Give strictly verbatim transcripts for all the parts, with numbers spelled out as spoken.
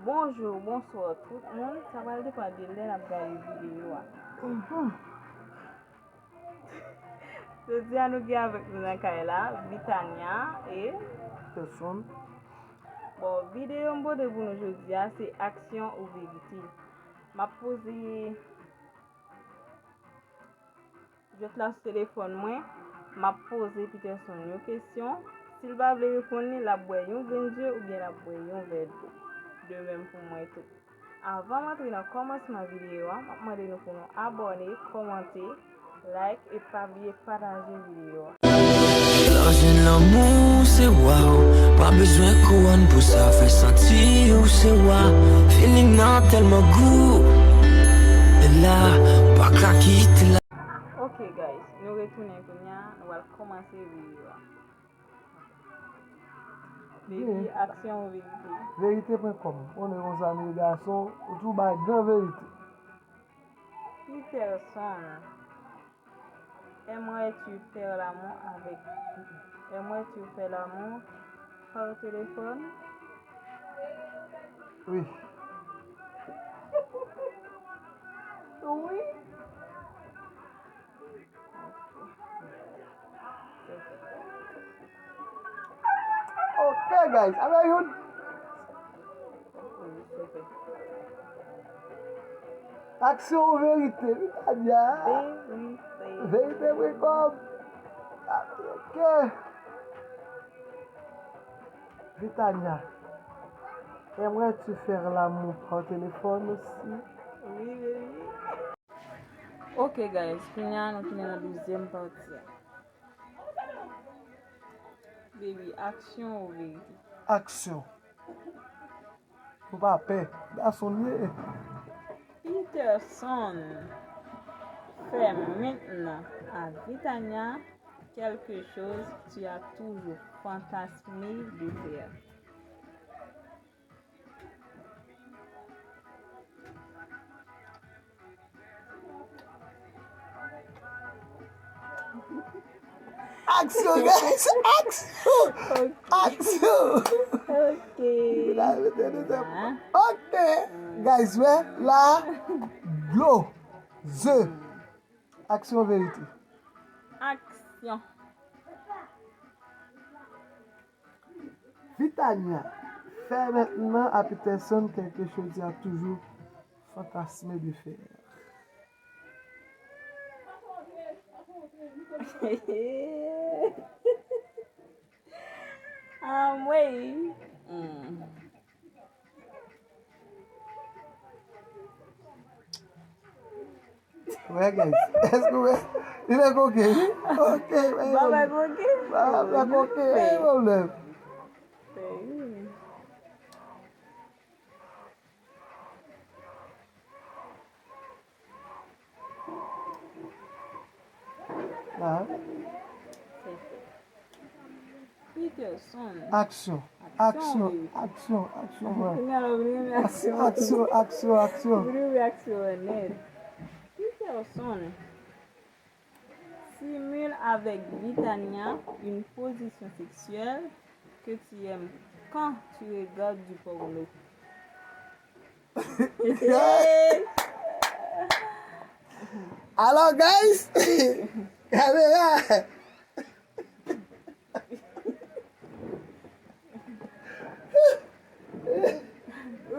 Bonjou, bonswa tout moun. Sa pral depann de lè n ap gade videyo a. Jodi a nou gen avèk nou nan kay la, Vitania e Peterson. Bon, videyo m pote pou nou jodi a, se aksyon ou verite. M ap poze jwèt la sou telefòn mwen, m ap poze Peterson yon kesyon. Si l pa vle reponn li, l ap bwè yon grenn dlo oubyen l ap bwè yon vè dlo. De menm pou mwen tou. Anvan m antre nan kòmansman videyo a, m ap mande nou pou nou abòne, kòmante, like e pa bliye pataje videyo a. Lè w jwenn lanmou, se waw. Pa bezwen kouwòn pou sa fè santi w se wa. Feeling nan tèlman gou. E la, pa ka kite la. Ok, guys, nou retounen kounye a, nou pral kòmanse videyo a. Baby, aksyon ou verite? Verite pwen kòm. Konnen konsa nou gason, ou tou bay gran verite. Peterson, aimerais-tu faire l'amour avec, aimerais-tu faire l'amour par téléphone? Wi. Wi. Ok, guys, avè youn. Aksyon ou verite, Vitania? Verite. Verite, wi, kòm. Ok. Vitania, aimerais-tu faire l'amour par téléphone aussi? Wi, baby. Ok, guys, kounye a nou tounen nan dezyèm pati a. Baby, aksyon ou verite? Aksyon. Ou pa pè, gason m ye. Peterson, fè mentnan a Vitania quelque chose que tu as toujours fantasmé de faire. Aksyon, guys! Aksyon! Ok. Aksyon! Ok. Ok. Guys, wè la, dlo, ze. Aksyon, verite? Aksyon. Vitania, fè mentnan a Peterson quelque chose que tu as toujours fantasmé de faire. Anmwey. Hmm. Wè, guys. Èske w wè? Li fè koke, wi. Ok, wè. Baba koke? Baba koke, pa gen pwoblèm. La. Peterson. Aksyon. Aksyon, aksyon, aksyon, aksyon, man. Aksyon, aksyon, aksyon. Peterson. Simule avec Vitania une position sexuelle que tu aimes quand tu regardes du porno. Alors, guys, kamera.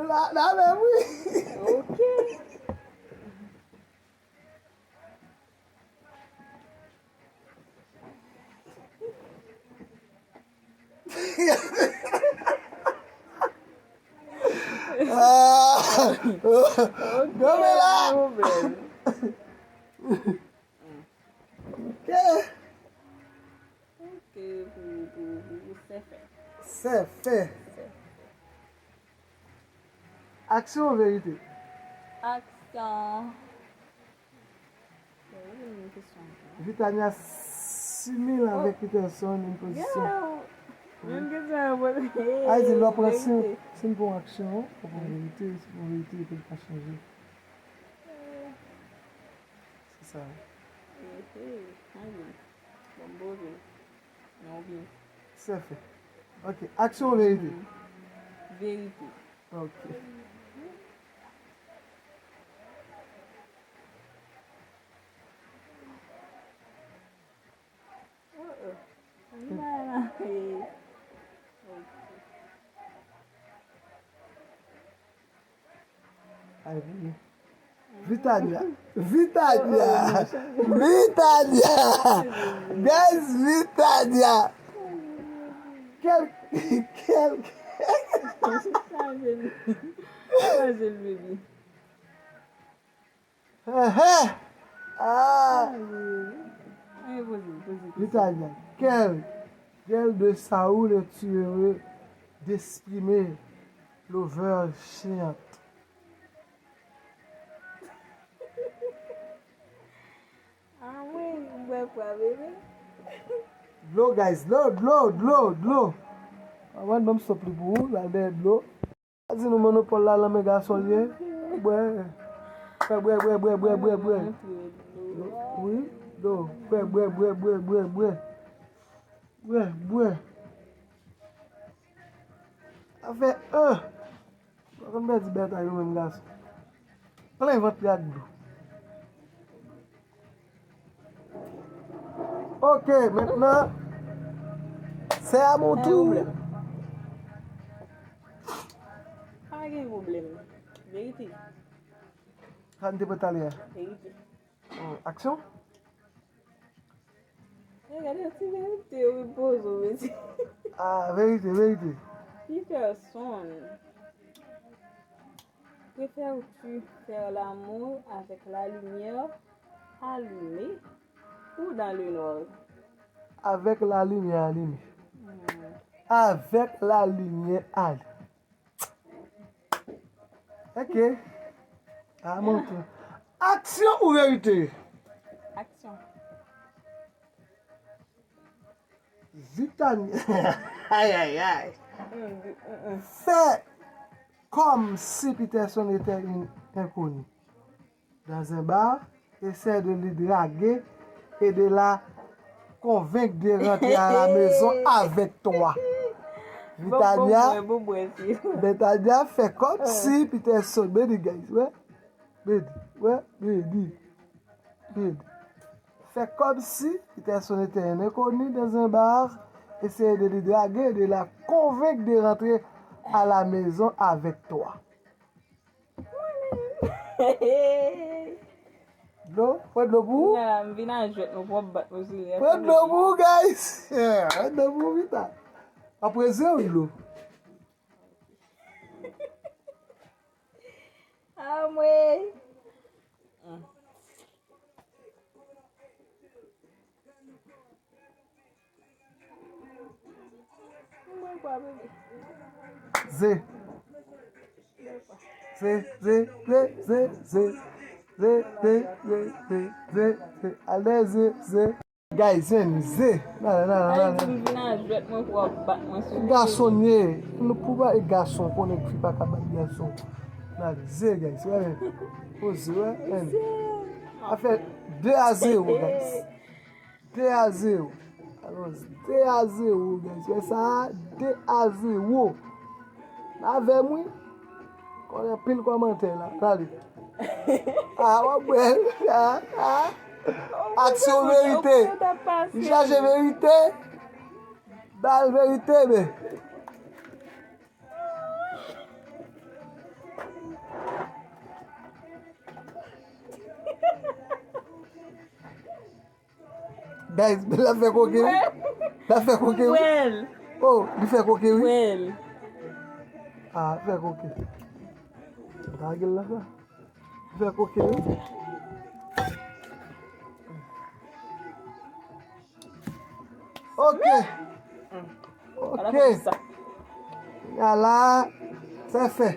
La, la menm, wi. Ok. Ah! Ok, non, men la. Pa gen pwoblèm. Ok. Ok, pou, pou, pou, pou sè fè. Sè fè. Aksyon ou verite? Aksyon. Vitania simule avec Peterson une position. Menm kesyon an poze. A di, lè w pran, si, si m pran aksyon, ou pran verite, si w pran verite, epi l pa chanje. Se sa. Ehe, anyen. Bon, m poze. Non, byen. Sè fè. Ok. Aksyon ou verite? Verite. Ok. Vitania. Vitania. Vitania. Guys, Vitania. Quel, quel. Chanje l. Chanje l, baby. Ehe. Ah. Chanje l. Chanje poze, poze, poze. Vitania. Quel, quel de Saoul es-tu heureux d'exprimer, lover chiant? Ah, mwen, m bwè pwa, bebe. Dlo, guys, dlo, dlo, dlo, dlo. Mwen, ban m stop li pou ou, la dèyè dlo. A di nou monopòl la nan men gason l ye. Bwè. Bwè, bwè, bwè, bwè, bwè, bwè, bwè. Wi, dlo. Bwè, bwè, bwè, bwè, bwè, bwè. Bwè, bwè. Afè, euh. Mwen konn pèdi bèt ak nou menm gason. Plen vant li ak dlo. Ok, maintenant, c'est à mon tour. Pa gen pwoblèm. Verite. Sa n te pran talè a? Verite. Oh, aksyon? Gade yon ti verite, wi, pozo, mesye. Ah, verite, verite. Peterson, préfères-tu faire l'amour avec la lumière allumée ou dans le noir? Avec la lumière allumée. Hmm. Avec la lumière allumée. Ok. A mon tour. Aksyon ou verite? Aksyon. Vitania. Ay, ay, ay. Fais comme si Peterson était une inconnue dans un bar, essaie de lui draguer et de la convaincre de rentrer à la maison avec toi. Vitania, Vitania, fais comme si Peterson, beni, guys, ouais. Beni, ouais, beni. Beni. Fais comme si Peterson était un inconnu dans un bar, essaie de lui draguer et de la convaincre de rentrer à la maison avec toi. Dlo, pran dlo pou ou. Nan, m vin a jwèt mwen pou w ap bat mwen sou li. Pran dlo pou ou, guys. Yeah, pran dlo pou ou, Vita. Apre ze w dlo. Amwey. Ze. Ze, ze, ze, ze, ze. Ze, ze, ze, ze, ze, ze. Al dèyè ze, ze. Guys, men, ze. Nale, nale, nale. Ay, di m vin a jwèt mwen pou w ap bat mwen sou li. Gason ye. Nou pou ba e gason konnen fi pa ka bat gason. Nale, ze, guys. Wè, men. Poze, wè, men. Afè de a zewo, guys. De a zewo. Alò, de a zewo, guys. Wè sa, de a zewo. Avè m, wi. Konnen anpil kòmantè la. Gade. Ah, w ap bwè. Ah, ah. Aksyon verite. Li chache verite. Bal verite, men. Guys, l ap fè koke, wi. L ap fè koke, wi. Oh, li fè koke, wi. Ah, fè koke. Gade la, sa. Li fè koke, wi. Ok. Ok. Ala, sa fè.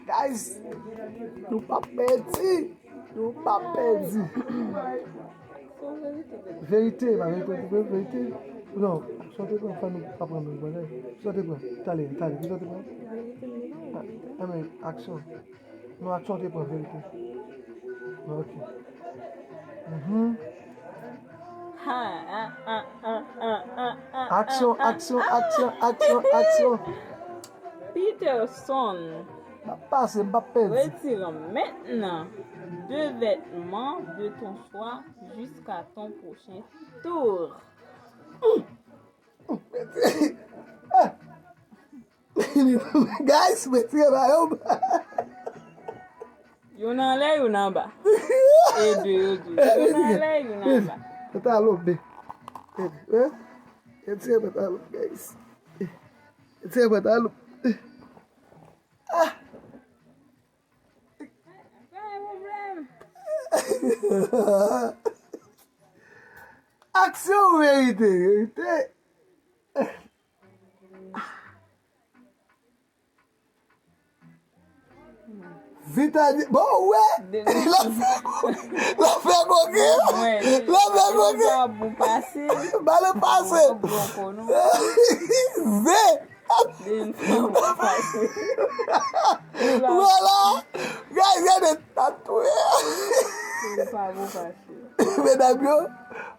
Guys, nou p ap pèdi. Nou p ap pèdi. Verite, pa verite, verite, verite. Non, sa w te pran, fò nou pa pran menm bagay. Sa w te pran, talè, talè, sa w te pran. Ah, men, aksyon. Non, aksyon te pran verite. Ok. Mhm. Aksyon, aksyon, aksyon, aksyon, aksyon. Peterson. M ap pase, m p ap pèdi. Retire maintenant deux vêtements de ton choix jusqu'à ton prochain tour. Guys, mwen tire mayo m. Youn anlè, youn anba. E de yo di. Youn anlè, youn anba. Pantalon, men. Hein? Retire pantalon, guys. Retire pantalon. Ah! Pa gen pwoblèm. Aksyon ou verite? Verite. Vitaly, bon, ou wè? L ap fè koke. L ap fè koke. L ap fè koke. Ba l pase. Zen. Vwala. Guys, gade, t ap touye. Medam yo,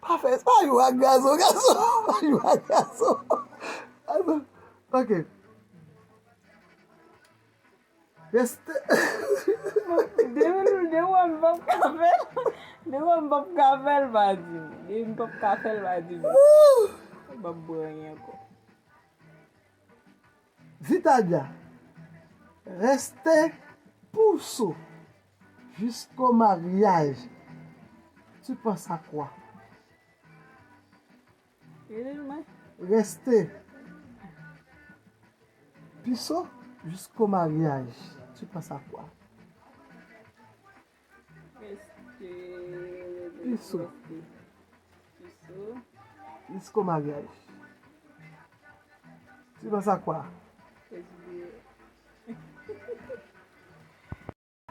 pa fè, pa jwe ak gason, gason. Pa jwe ak gason. Ok. Reste. Depi nou de wè m p ap ka fè l. De wè m p ap ka fè l, pa di m. De m p ap ka fè l, pa di m. M p ap bwè anyen ankò. Vitalia, reste puso jusqu'au mariage. Tu penses à quoi? Reste puso jusqu'au mariage. Tu penses à quoi? Reste. Puso. Puso. Jusqu'au mariage. Tu penses à quoi? Reste.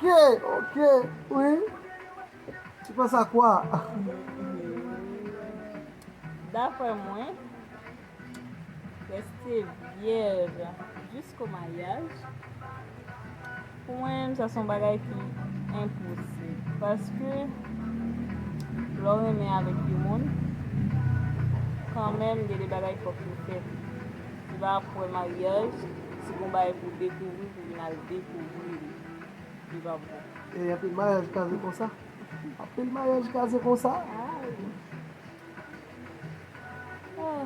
Ok, ok, oui. Tu penses à quoi? Daprè mwen, reste vyèj jusqu'au mariage. Pou mwen menm, sa se yon bagay ki enposib. Paske lè w renmen avèk yon moun, kanmenm, gen de bagay fòk yo fèt. Se pa apre maryaj, si gen yon bagay pou w dekouvri, pou w vin al dekouvri li. Li pa bon. E anpil maryaj kraze konsa. Anpil maryaj kraze konsa. Ay. Oh,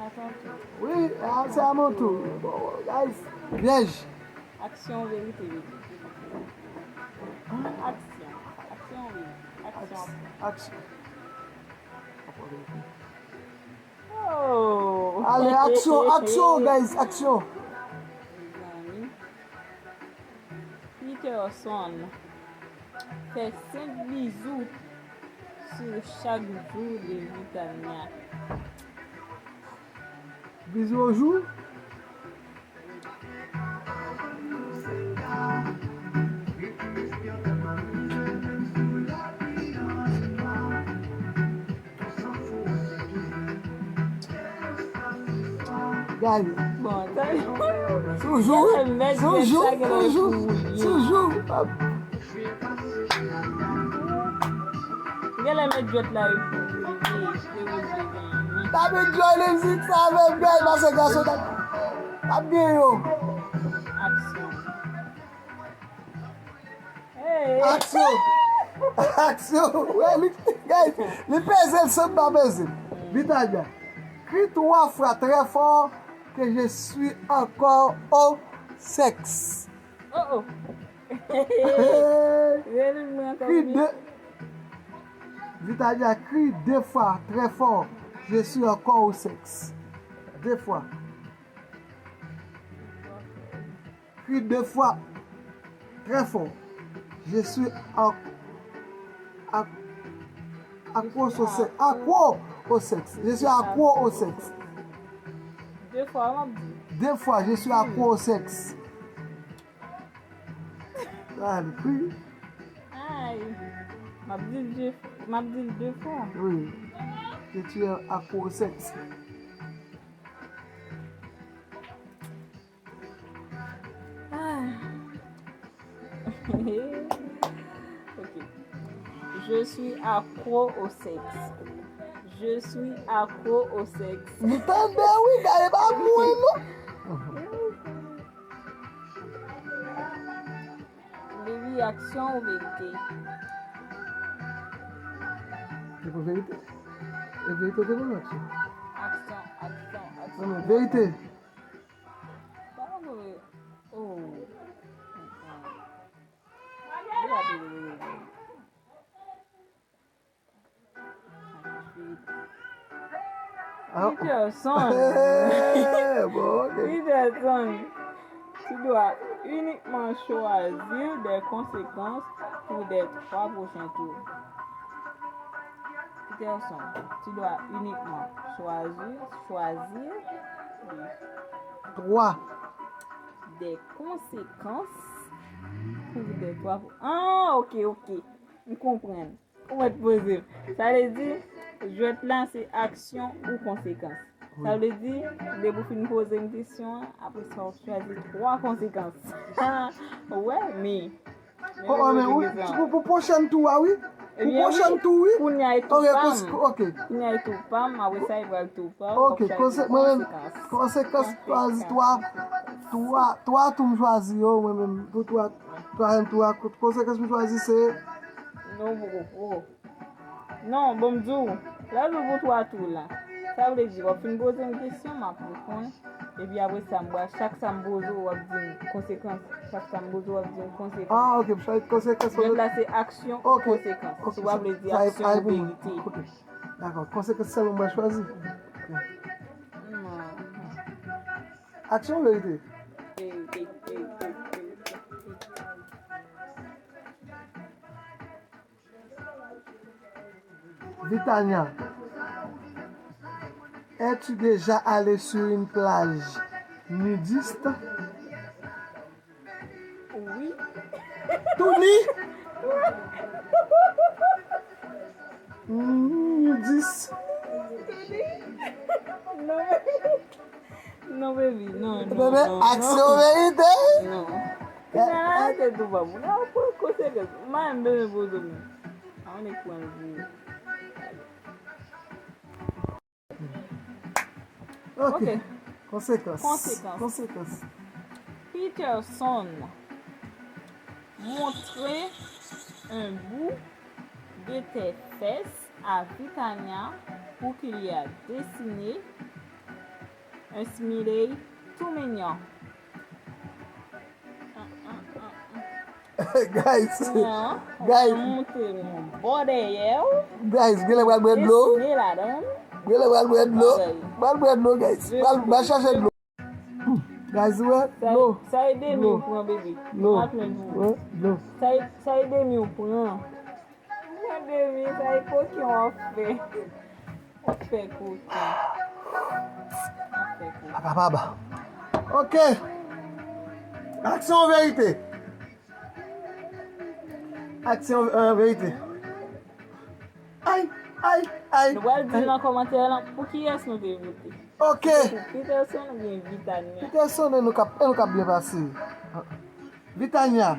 atantou. Wi, a, se a mon tour. Bon, guys, vyèj. Aksyon ou verite, Vicky? Aksyon. Aksyon ou verite? Aksyon. Aksyon. Oh. Ale, aksyon, aksyon, guys, aksyon. Mezanmi. Peterson, fè senk bizou sou chak jou de Vitania. Bizou o jou? Gade. Bon, sa. Sou jou, sou jou, sou jou, sou jou. Genlè mèt jwèt la, wi. David Joy, li di sa avèk bèl, pase gason t ap, t ap gen yo. Aksyon. Hey. Aksyon. Aksyon. Wè, li, guys, li peze l san pa peze. Vitalia. Crie trois fois très fort que je suis encore au sexe. Oh, oh. Rele m ankò. Crie deux. Vitalia, crie deux fois très fort. Je suis encore au sexe. Deux fois. Crie deux fois très fort. Je suis ac-, ac-, accro au sexe. Accro au sexe. Je suis accro au sexe. De fwa, m ap di. Deux fois, je suis accro au sexe. Sa li kri. Ay. M ap di l de, m ap di l de fwa. Wi. Que tu es accro au sexe. Ah. Ok. Je suis accro au sexe. Je suis accro au sexe. Nou tande, wi, gade pa mwen, non. Baby, aksyon ou verite? Se pou verite. E verite ou te ban m aksyon? Aksyon, aksyon, aksyon. Non, men verite. Pa vre. Oh. Li pa vle Peterson. Eh, bon, ok. Peterson, tu dois uniquement choisir des conséquences pour des trois prochains tours. Peterson, tu dois uniquement choisir, choisir Trois. des conséquences pour des trois. Ah, ok, ok. M konprann. Ou mèt poze m. Sa vle di, jwèt la se aksyon ou konsekans. Sa vle di, depi w fin poze m kesyon an, apre sa w ap chwazi twa konsekans. Ou wè, men. Oh, oh, men wi, pou, pou pwochèn tou a, wi. Pou pwochèn tou, wi. Kounye a e tou pa m. Ok. Kounye a e tou pa m, apre sa e pral tou pa w. Ok, konse, mwen menm, konsekans, chwazi twa, twa, twa tou m chwazi yo, mwen menm, pou twa, twazyèm tou a, konsekans m chwazi se. Non, poko, poko. Non, bon, m di w, lè l pou twa tou la. Sa vle di, w ap fin poze m kesyon, m ap reponn. Epi apre sa, m pral, chak sa m poze w, w ap di m konsekans. Chak sa m poze w, w ap di m konsekans. Ah, ok, m chwazi konsekans. Jwèt la se aksyon ou konsekans. Si w ap vle di aksyon ou verite. Ok. Dakò, konsekans sèlman mwen chwazi. Non. Aksyon ou verite? Verite, verite, verite, verite. Vitania, es-tu déjà allé sur une plage nudiste? Wi. Tou ni? Nudiste. Non, baby, non, non, Bebe, non, aksyon verite. non. Nan, se tou pa moun. Nan, pran konsekans. Mwen menm, bebe, poze m. A, on est coincé. Ok. Ok. Konsekans. Konsekans. Konsekans. Peterson, montrer un bout de tes fesses à Vitania pour qu'il y a dessiné un smiley tout mignon. Guys. An, Guys. Montre nou bò dèyè w. Guys, genlè pral bwè dlo. Dessiner ladan l. Genlè pral bwè dlo. Pral bwè dlo, guys. Pral, pral chache dlo. Guys, wè, Sa, dlo. Sa e demi ou pran, bebe. Dlo. Mwen ap jwenn pou ou. Wè, dlo. Sa e, sa e demi ou pran. Pran demi, sa e koken w ap fè. W ap fè koken. W ap fè koken. Papa, papa. Ok. Aksyon ou verite? Aksyon, euh, verite. Ay, ay, ay. Nou pral di nan kòmantè lan pou kiyès nou te vote. Ok. Pou Peterson oubyen Vitania. Peterson, e nou kap, e nou kap byen pase. Vitania.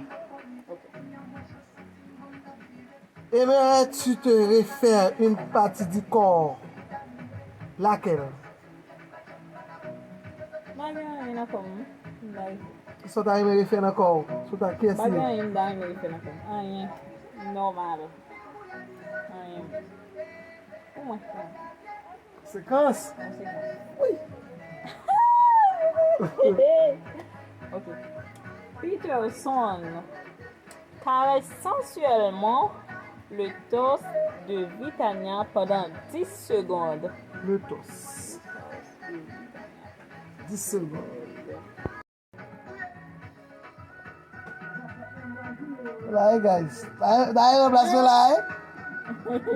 Aimerais-tu te refaire une partie du corps? Laquelle? Pa gen anyen nan kò m. M bay. Sa w ta renmen refè nan kò w? Sa w ta, kiyès Pa li gen ye? Anyen m ta renmen refè nan kò m. Anyen. Nòmal. Anyen. Pou mwen, pou mwen. Konsekans. Konsekans. Ok. Peterson caresse sensuellement le torse de Vitania pendant dix secondes. Le torse. Dis segonn. La, eh, guys. Daye nan plas mwen la, eh.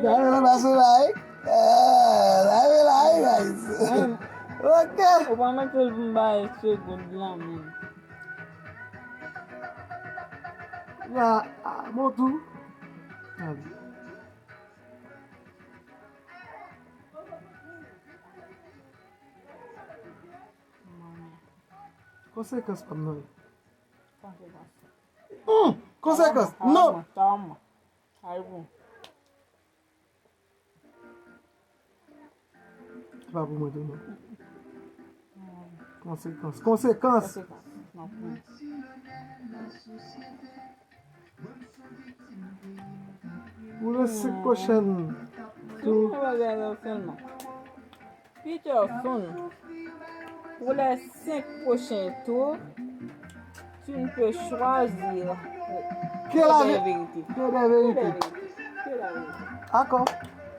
Daye nan plas mwen la, eh. Eh, daye la, eh, guys. Ok. Ou pa mete l pou m bay segonn lan menm. La, ah, mon tour. Allez. Konsekans pa m nan. Konsekans. Hum, konsekans. Sa va Non. mwen, sa va mwen. Sa va mwen. Se pa pou mwen tou, non. Konsekans. Konsekans. Konsekans. Non, pou mwen. Pou le senk pwochèn tou. Yon bagay la sèlman. Peterson, pour les cinq prochains tours, tu ne peux choisir Que la que des ve- vérités. Que des Que des vérités. Vérités. Que la vérité. Akò.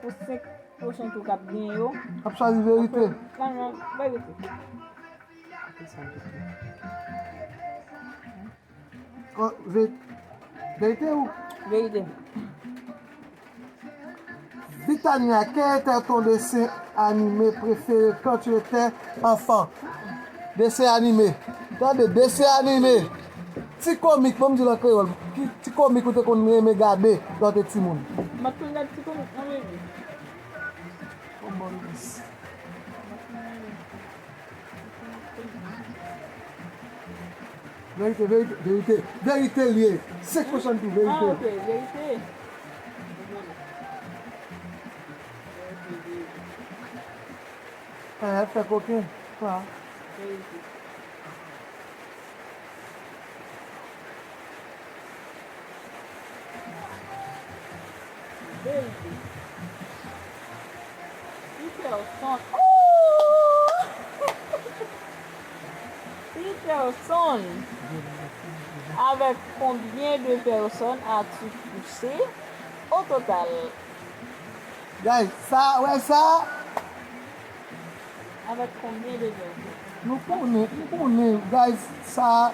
Pour cinq, Pwochen tou k ap gen yo. Ap chwazi verite. Non, non, verite. Ko-, ve-, verite ou? Verite. Vitania, quel était ton dessin animé préféré quand tu étais enfant? Dessin animé. Tande, dessin animé. Ti komik, ban m di l an kreyòl. Ki ti komik ou te konn renmen gade lè w te timoun? M pa t konn gade ti komik, non, bebe. Bon, bon, yes. Verite, verite, verite. Verite l ye. Senk pousant tou, verite. Ah, ok, verite. Verite, verite. Ah, ap fè koken. Kwa? Verite. Verite. Peterson. Oh! Peterson. Avec combien de personnes as-tu couché au total? Guys, sa, wè sa? Avec combien de verres? Nou konnen, nou konnen, guys, sa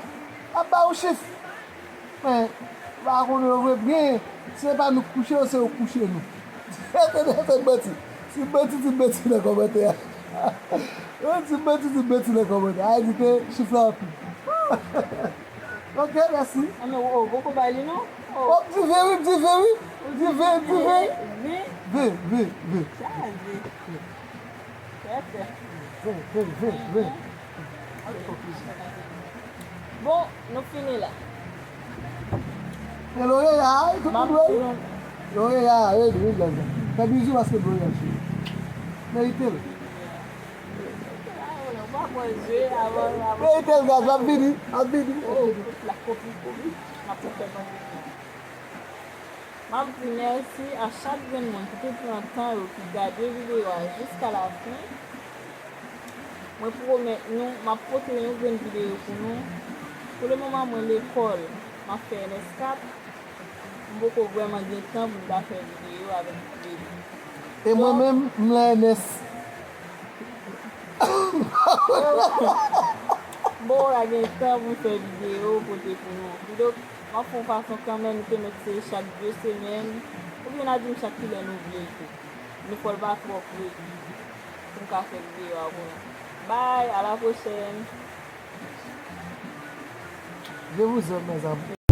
ap ba yon chif. Men, pa konnen yo vre byen, se pa nou k kouche yo, se yo k kouche nou. Se, se, se manti. Ti manti, ti manti nan kòmantè a. Ti manti, ti manti nan kòmantè a. A di ke chif la anpil. Ok, mèsi. Ah, men, oh, poko bay li, non? Oh. Oh, di ve, wi, di ve, wi. Di ve, di ve. Ve? Ve, ve, ve. Chaje. Trè, trè. Ve, ve, ve, ve. Bon, nou fini la. E Loreya, e tout moun wè. Loreya, e, e, e, fè bizou paske Loreya cheri. Merite l. Merite l, guys, m ap vini, m ap vini. Oh, tout la kopi, kopi. M ap fè manje. M ap di mèsi a chak grenn moun ki te pran tan yo, ki gade videyo a jiska la fen. Mwen pwomèt nou, m ap pote yon grenn videyo pou nou. Pou le moman, mwen lekòl, m ap fè N S kat. M poko vrèman gen tan pou m ta fè videyo avèk videyo. E mwen menm, m nan N S. M poko ka gen tan pou m fè videyo pote pou nou. Kidonk, m ap fè yon fason kanmenm, nou te mèt se chak de semèn, oubyen n a di m chak kilè nou vle l tou. Men fò l pa twò pre pou m ka fè videyo a pou nou. Bye, à la prochaine. Je vous aime, mes amours.